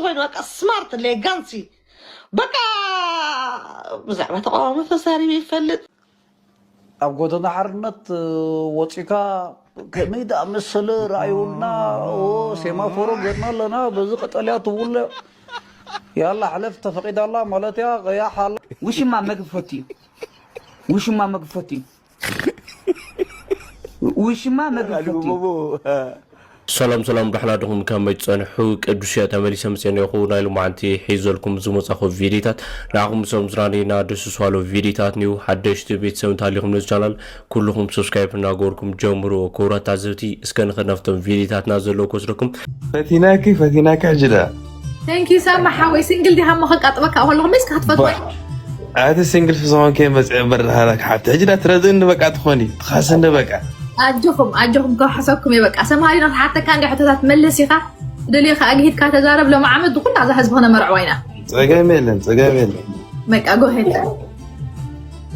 ኮይኑ በቃ ስማርት ሌጋንሲ በቃ ብዛዕባ ተቃዋሚ ተዛሪቡ ይፈልጥ። ኣብ ጎደና ሓርነት ወፂካ ከመይ ደኣ መሰለ ረኣይውልና። ሴማፎሮ ጌርና ኣለና፣ በዚ ቀጠልያ ትውለ ያላ ሕለፍ ተፈቂዳላ ማለት እያ። ቀያሕ ኣላ። ውሽማ መግቢ ፈትዩ። ውሽማ መግቢ ፈትዩ። ውሽማ መግቢ ፈትዩ። ሰላም ሰላም ዳሕና ድኹም ከመይ ትጸንሑ? ቅዱስ እየ ተመሊሰ መጽአ ነኹ። ናይ ሎማዓንቲ ሒዘልኩም ዝመጻኹ ቪዲታት ንዓኹም ሰም ዝራኔና ደስ ዝባሎ ቪዲታት ኒው ሓደሽቲ ቤተሰብ እንተሃሊኹም ነዚ ቻናል ኩልኹም ሰብስክራይብ እናገበርኩም ጀምሩ። ክቡራት ታዘብቲ እስከ ንኸድ ናብቶም ቪዲታትና ዘለዉ ክወስደኩም። ፈቲናኪ ፈቲናኪ ሕጂ ደኣ Thank you ሳማ ሓወይ ሲንግል ዲኻ እሞ ከቃጥበካ ከለኹ ሜስ ክትፈትዋ ኣቲ ሲንግል ፍስሆን ከይመፅአ በርሃላ ክሓብቲ ሕጂ ዳ ትረዝእኒ በቃ ትኾኒ ትኻስኒ በቃ ኣጆኹም ኣጆኹም ከውሓሰኩም እየ በቃ ሰምሃሪና ክትሓተካ እንዲ ሕቶታት መልስ ኢኻ ደልዮ ከዓ ግሂድካ ተዛረብ ሎም ዓመት ኩላ እዛ ህዝቢ ክነመርዕዋ ኢና ፀገም የለን ፀገም የለን በቃ ጎሄድ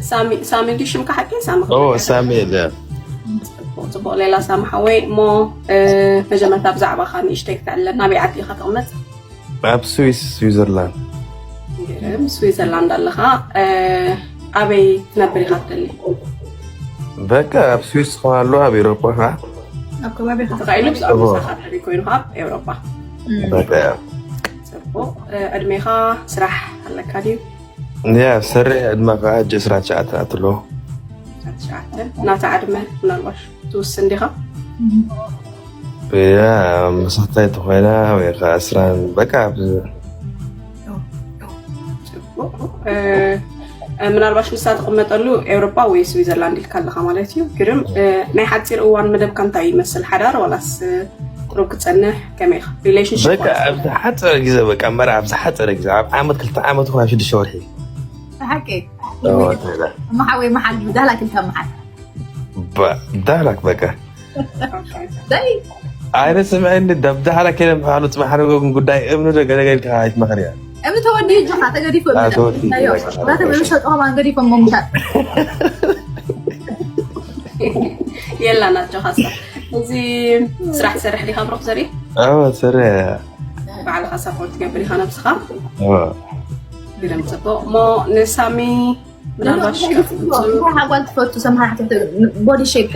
ሳሚ ሳሚ እንዲ ሽምካ ሓቂ ሳሚ ኦ ሳሚ የለን ጽቡቅ ሌላ ሳሚ ሓወይ እሞ መጀመርታ ብዛዕባካ ንእሽተይ ክተዕለና ኣበይ ዓዲ ኢካ ትቕመጥ ኣብ ስዊስ ስዊዘርላንድ ግርም ስዊዘርላንድ ኣለኻ ኣበይ ትነብር ኢኻ ትደሊ በቃ ኣብ ስዊስ ዝኾን ኣሎ ኣብ ኤሮፓ ከዓ ኣብ ከባቢ ተኻኢሉ ብዛዕባ ምሳኻ ትደሊ ኮይኑ ኣብ ኤውሮፓ በቃ ጽቡቅ ዕድሜኻ ስራሕ ኣለካ ድዩ ያ ሰሪ ዕድመ ከዓ ጀስራ ትሽዓተ ኣትሎ ትሽዓተ ናታ ዕድመ ምናልባሽ ትውስን ዲኻ ያ መሳታይ ተኮይና ወይ ከዓ ስራን በቃ ምናልባሽ ንሳ ትቕመጠሉ ኤውሮጳ ወይ ስዊዘርላንድ ኢልካ ኣለኻ ማለት እዩ ግርም ናይ ሓፂር እዋን መደብካ እንታይ ይመስል ሓዳር ዋላስ ቁሩብ ክፀንሕ ከመይ ኢኻ ሪሌሽንሽፕ በቃ ኣብዚ ሓፀረ ግዜ በቃ መራ ኣብዚ ሓፀረ ግዜ ኣብ ዓመት ክልተ ዓመት ይኹን ኣብ ሽዱሽተ ወርሒ ሓቂ ተላ መሓወይ መሓል ዳላ ክልተ መሓል ዳላክ በቃ ደይ ኣይነ ስምዐኒ ደብዳሃላ ከይነ ምሓሉ ፅባሕ ረገጉን ጉዳይ እምኒ ዶ ገለገል ከሃይት መኽርያ እምኒ ተወዲኡ ጆኻ ተገዲፉ ኣዎ፣ ተወዲኡ። ተመልሶ ጠሆማን ገዲፎም መሙታት የላ ናቸው ኻሳ እዚ ስራሕ ትሰርሕ ዲኻ ብሩክ ዘርኢ ኣዎ ሰረ ባዕልኻ ሳፖርት ትገብር ኢኻ ነብስኻ ግርም ፅቡቅ እሞ ንሳሚ ምናልባሽ ሓጓል ትፈቱ ሰምሃ ቦዲ ሼፕ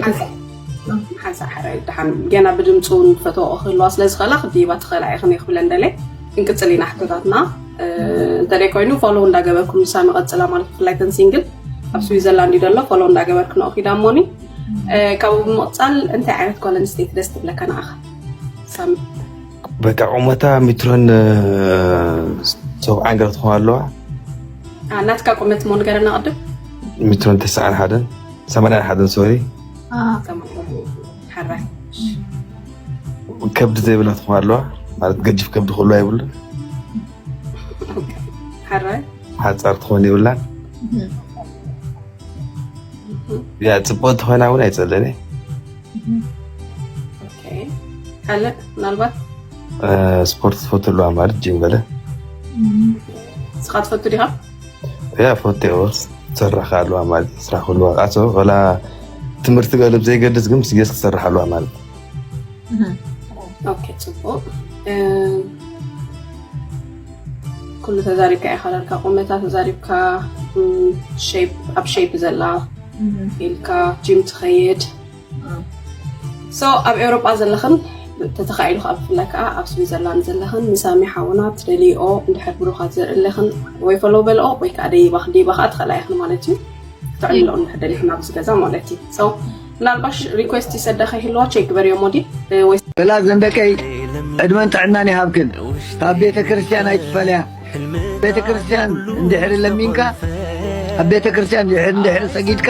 ሓንሳእ ሕራይ ድሓን ገና ብድምፂ እውን ፈተወኦ ክህልዋ ስለ ዝኽእላ ክድይባ ትኽእላ ኢኽን ክብለን ደለ ክንቅፅል ኢና ሕቶታትና እንተደይ ኮይኑ ፎሎ እንዳገበርኩም ንሳሚ ቀፅላ ማለት ብፍላይ ተን ሲንግል ኣብ ስዊዘርላንድ እዩ ዘሎ ፎሎ እንዳገበርክ ንኦ ኪዳ ሞኒ ካብኡ ብምቕፃል እንታይ ዓይነት ጓል ኣንስተይቲ ደስ ትብለካ ንዓኻ ሳሚ በቃ ቁመታ ሜትሮን ሰብዓን ገለ ትኾን ኣለዋ ናትካ ቁመት ሞ ንገረና ቅድም ሜትሮን ተስዓን ሓደን ሰማንያን ሓደን ሶሪ ሓራይ ከብዲ ዘይብላ ትኾን ኣለዋ ማለት ገጅፍ ከብዲ ክህሉ ኣይብሉን ሓራይ ሓፃር ትኾን የብላን ያ ፅቡቅ ተኾይና እውን ኣይፀለኒ ካልእ ምናልባት ስፖርት ትፈቱ ኣለዋ ማለት ጂም በለ ንስኻ ትፈቱ ዲኻ ያ ፈትዎ ትሰርሕ ኣለዋ ማለት ስራሕ ክህልዋ ቃሶ ወላ ትምህርቲ ገለብ ዘይገድስ ግን ስጌስ ክሰርሕ ኣለዋ ማለት ኦኬ ፅቡቅ ኩሉ ተዛሪብካ ኢኻ ዳርካ ቁመታ ተዛሪብካ ሼፕ ኣብ ሼፕ ዘላ ኢልካ ጂም ትኸይድ ሶ ኣብ ኤውሮጳ ዘለኽን ተተኻኢሉ ከዓ ብፍላይ ከዓ ኣብ ስዊዘርላንድ ዘለኽን ንሳሚ ሓውና ትደልይኦ እንድሕር ብሩኻት ዘርኢ ኣለኽን ወይ ፈሎ በልኦ ወይ ከዓ ደይባ ክንደይባ ከዓ ትኽእላ ኢኽን ማለት እዩ ትዕልልኦ እንድሕር ደሊኽን ኣብዚ ገዛ ማለት እዩ ሶ ምናልባሽ ሪኩዌስት ይሰደኸ ይህልዋ ቼክ ግበርዮ ሞዲ ወይ በላ ዘንደቀይ ዕድመን ጥዕናን ይሃብክን ካብ ቤተ ክርስቲያን ኣይትፈለያ ቤተ ክርስቲያን እንድሕር ለሚንካ ኣብ ቤተ ክርስቲያን እንድሕር እንድሕር ሰጊድካ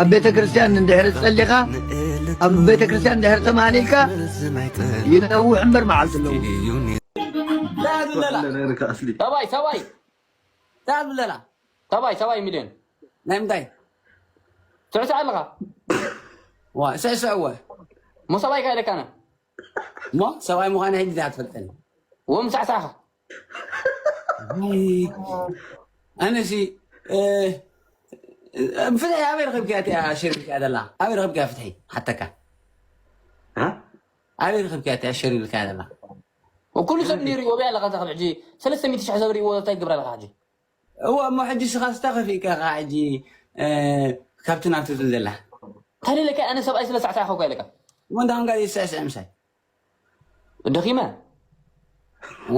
ኣብ ቤተ ክርስቲያን እንድሕር ጸሊኻ ኣብ ቤተ ክርስቲያን እንድሕር ተማህሊልካ ይነውሕ እምበር መዓልቲ ኣለዎ ሰባይ ሰባይ ዳብለላ ሰባይ ሰባይ ሚልዮን ናይ ምንታይ ትዕስዕ ኣለኻ ዋ ስዕስዕወ ሞ ሰባይ ካይለካነ እሞ ሰብኣይ ምዃነ ሕጂ ዳ ትፈልጠኒ ወም ሳዕሳዕኻ ኣነሲ ፍትሒ ኣበይ ረኺብካያ እቲኣ ሸሪልካያ ዘላ ኣበይ ረኺብካያ ፍትሒ ሓተካ ኣበይ ረኺብካያ እቲኣ ሸሪልካያ ዘላ ኩሉ ሰብ ንሪእዎ ብያ ኣለካ። ክሳብ ሕጂ ሰለስተ ሚእቲ ሽሕ ሰብ ሪእዎ እንታይ ትገብር ኣለካ ሕጂ? እወ እሞ ሕጂ ስኻ ስታ ከፊእካ ኢኻ ሕጂ እ፣ ካብቲ ናብቲ ትብል ዘላ እንታይ ኢለካ ኣነ ሰብኣይ ስለ ሳዕሳዕ ኸኳ ኢለካ እሞ እንታይ ኮንካ ይስዕስዕ ምሳይ ደኺመ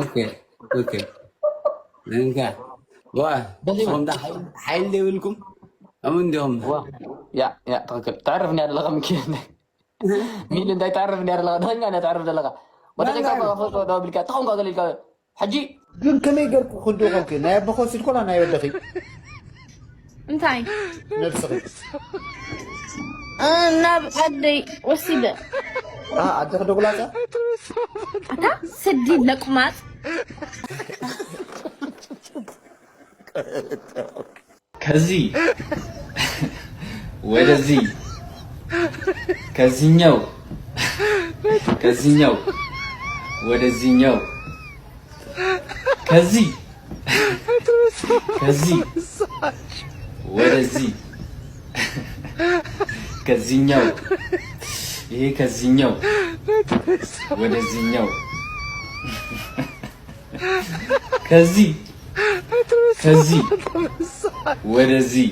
ኦኬ ኦኬ እንካ ዋ ደኺመ ሶምዳ ሓይል ዘይብልኩም እሙ እንዲኹም ዋ ያ ያ ትኽክል ተዕርፍ እንዲያ ዘለኻ ምኪ ሚል እንታይ ተዕርፍ እንዲያ ዘለኻ ደኸኛ እንዲያ ተዕርፍ ዘለኻ ወደ ኸይካ ፎቶ ዶ ብልካ ተኸንካ ገሊልካ ሕጂ ግን ከመይ ገርኩ ክንዱ ኮንክ ናይ ኣቦኸ ወሲድኮላ ናይ ወደኺ እንታይ ነብስኺ ናብ ዓደይ ወሲደ ኣ ኣደኺ ደጉላፃ ኣታ ስዲ ለቁማፅ ከዚህ ወደዚህ ከዚህኛው ከዚህኛው ወደዚህኛው ከዚህ ከዚህ ወደዚህ ከዚህኛው ይሄ ከዚህኛው ወደዚህኛው ከዚህ ከዚህ ወደዚህ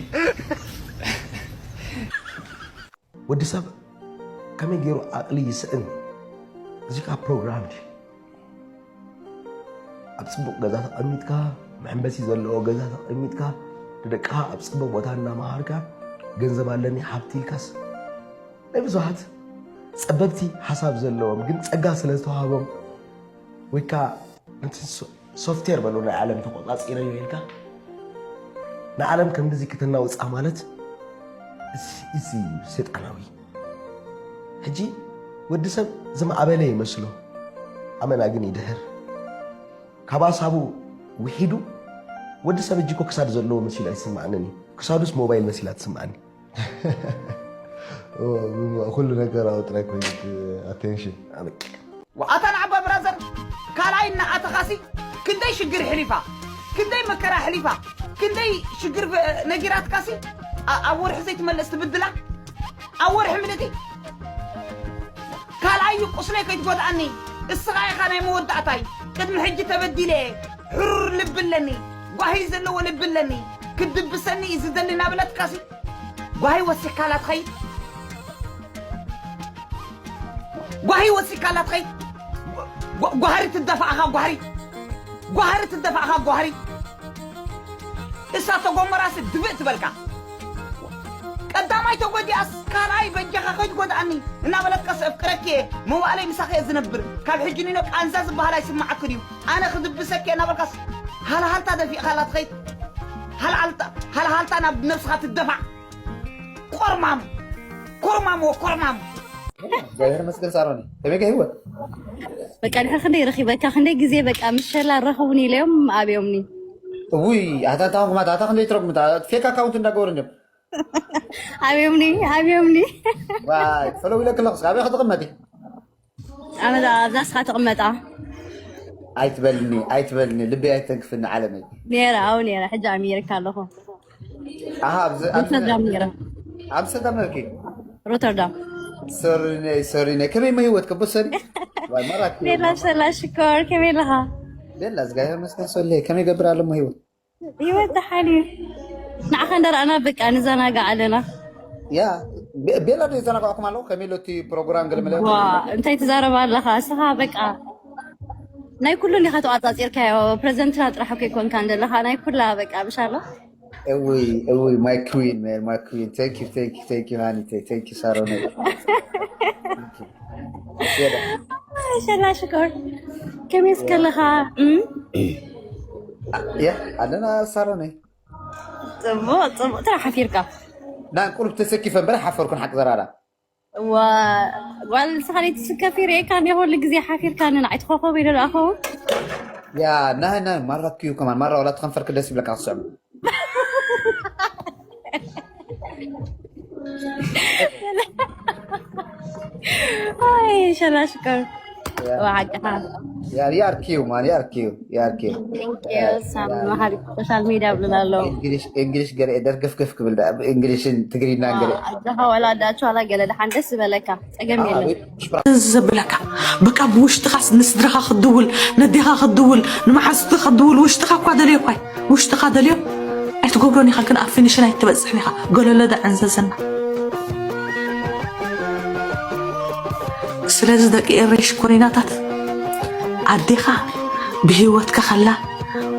ወዲ ሰብ ከመይ ገይሩ ዓቕሊ ይስእን? እዚ ከዓ ፕሮግራም ድዩ? ኣብ ፅቡቕ ገዛ ተቐሚጥካ፣ መሐንበሲ ዘለዎ ገዛ ተቐሚጥካ፣ ንደቅኻ ኣብ ፅቡቕ ቦታ እናመሃርካ፣ ገንዘብ ኣለኒ ሃብቲ ኢልካስ ናይ ብዙሃት ፀበብቲ ሓሳብ ዘለዎም ግን ፀጋ ስለ ዝተዋሃቦም ወይ ከዓ ነቲ ሶፍትዌር በሎ ናይ ዓለም ተቆፃፂረዮ ኢልካ ንዓለም ከምዚ ክተናውፃ ማለት እዚ ሰይጣናዊ ሕጂ ወዲ ሰብ ዝማዕበለ ይመስሎ ኣመና ግን ይድህር ካብ ኣሳቡ ውሒዱ ወዲ ሰብ እጅኮ ክሳድ ዘለዎ መሲሉ ኣይስማዓንን እዩ ክሳዱስ ሞባይል መሲላ ትስማዓኒ ኩሉ ነገር ኣብኡ ጥራይ ኮይኑ ኣቴንሽን ኣበቂ ኣታ ንዓባ ብራዘር ካልኣይ እናኣተኻሲ ክንደይ ሽግር ሕሊፋ ክንደይ መከራ ሕሊፋ ክንደይ ሽግር ነጊራትካሲ ኣብ ወርሒ ዘይትመለስ ትብድላ ኣብ ወርሒ ምልእቲ ካልኣይ ቁስለይ ከይትጎድኣኒ እስኻ ኢኻ ናይ መወዳእታይ ቅድሚ ሕጂ ተበዲለ ሕሩር ልቢ ኣለኒ ጓሂ ዘለዎ ልቢ ኣለኒ ክድብሰኒ እዩ ዝደሊ እናበለትካሲ ጓሂ ወሲኽካላ ትኸይድ ጓሂ ወሲኽካላ ትኸይድ ጓህሪ ትደፋእኻ ጓህሪ ጓህሪ ትደፋእኻ ጓህሪ እሳተ ጎመራሲ ድብእ ትበልካ ቀዳማይ ተጎዲኣስ ካልኣይ በጃኻ ከይትጎድኣኒ እናበለትካስ ኣፍቅረኪ እየ መዋእለይ ምሳኺ እየ ዝነብር ካብ ሕጂ ኒኖ ቃንዛ ዝበሃል ኣይስማዓክን እዩ ኣነ ክድብሰኪ እየ እናበልካስ ሃልሃልታ ደፊእኻላ ትኸይድ ሃልሃልታ ናብ ነብስኻ ትደፋዕ ቆርማም ኮርማም ወ ኮርማም እግዚኣብሔር መስገን ሳሮኒ ከመይ ከ ህይወት በቃ ድሕር ክንደይ ረኺበካ ክንደይ ግዜ በቃ ምሸላ ረኸቡኒ ኢለዮም ኣብዮምኒ ውይ ኣታ ታሁን ክማት ኣታ ክንደይ ትረጉምታ ፌክ ኣካውንት እንዳገበሩ እንዲም ኣብዮምኒ ኣብዮምኒ ዋይ ፈለው ኢለ ክለኽስ ኣበይ ክትቕመጢ ኣበዛ ኣብዛ ስኻ ትቕመጣ ኣይትበልኒ ኣይትበልኒ ልቢ ኣይተንክፍኒ ዓለመይ ነረ ኣው ነረ ሕጂ ኣሜሪካ ኣለኹ ኣሃ ኣብዚ ሮተርዳም ነረ ኣብዚ ሰዳም ነርኪ ሮተርዳም ሶሪ ነይ ሶሪ ነይ ከመይ መህይወት ከቦ ሰሪ ዋይ መራኪ ቤላ ሰላ ሽኮር ከመይ ኣለኻ ቤላ እግዚኣብሔር መስገን ሶሌ ከመይ ገብር ኣለሞ ህይወት ህይወት ደሓን እዩ ንዓኻ እንዳረኣና በቃ ንዘናጋዕ ኣለና ያ ቤላ ዶ የዘናጋዕኩም ኣለኹ ከመይ ሎ እቲ ፕሮግራም ገለመለ ዋ እንታይ ትዛረባ ኣለኻ እስኻ በቃ ናይ ኩሉ እንዲኻ ተቋፃፂርካዮ ፕሬዘንትና ጥራሕ እኮ ይኮንካ እንደለኻ ናይ ኩላ በቃ ብሻሎ እውይ እውይ my queen man my queen thank you thank you thank you honey thank you ሳሮነ ሸላ ሽኮር ከመይ እስከለኻ ያ ኣለና ሳሮነ ፅቡቅ ፅቡቅ ጥራሕ ሓፊርካ ና ቁልፍ ተሰኪፈ እምበር ሓፈርኩን ሓቂ ዘራራ ዋ ጓል ንስኻ ለይቲ ስከፊ ርእየካ እንዲ ኩሉ ግዜ ሓፊርካኒ ንዓይ ትኾኸብ ኢለ ዶ ኣኸውን ያ ናህ ናህ ማራ ክዩ ከማን ማራ ወላ ትኸንፈርክ ደስ ይብለካ ክስዕም ኣይ ሸላ ሽኮር ዋ ሓቅኻ Yeah, you are cute, man. You are cute. You are cute. Thank you. ሳሚ መሃሪ ሶሻል ሚዲያ ብልና ኣለዉ። English ገለ ደርገፍገፍ ክብል ዳ እንግሊሽን ትግርኛን ገለ ኣጃኻ ወላ ዳቸዋላ ገለ ደሓን ደስ ዝበለካ ጸገም የለን። እዚ ዘብለካ በቃ ብውሽጥኻ ንስድራኻ ክትድውል፣ ነዴኻ ክትድውል፣ ንመሓዙትካ ክትድውል ውሽጥኻ እኳ ደልዮ እኳ ውሽጥኻ ደልዮ። ኣይትገብሮን ኢኻ ግን ኣብ ፊኒሽን ኣይትበፅሕን ኢኻ። ገለሎ ዳ ዕንዘዘና። ስለዚ ደቂ ኤረይ ሽኮሪናታት፣ ኣዴኻ ብህይወትካ ከላ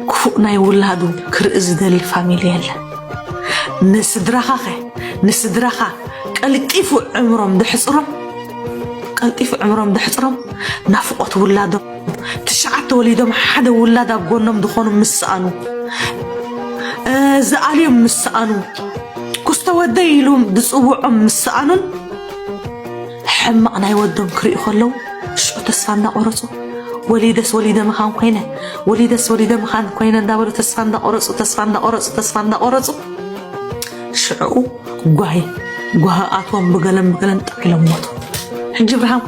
ክፉእ ናይ ውላዱ ክርኢ ዝደሊ ፋሚሊ የለን። ንስድራኻ ኸ ንስድራኻ ቀልጢፉ ዕምሮም ደሕፅሮም ቀልጢፉ ዕምሮም ደሕፅሮም ናፍቆት ውላዶም ትሽዓተ ወሊዶም ሓደ ውላድ ኣብ ጎኖም ዝኾኑ ምስኣኑ ዝኣልዮም ምስኣኑ ኩስተ ወደይ ኢሉ ዝፅውዖም ምስኣኑን ሕማቕ ናይ ወዶም ክርእዩ ከለዉ ሽዑ ተስፋ እንዳቆረፁ ወሊደስ ወሊደ ምኻን ኮይነ ወሊደስ ወሊደ ምኻን ኮይነ እንዳበሉ ተስፋ እንዳቆረፁ ተስፋ እንዳቆረፁ ተስፋ እንዳቆረፁ ሽዕኡ ጓሂ ጓሂ ኣትዎም ብገለን ብገለን ጠቂሎም ሞቱ። ሕጂ ብርሃም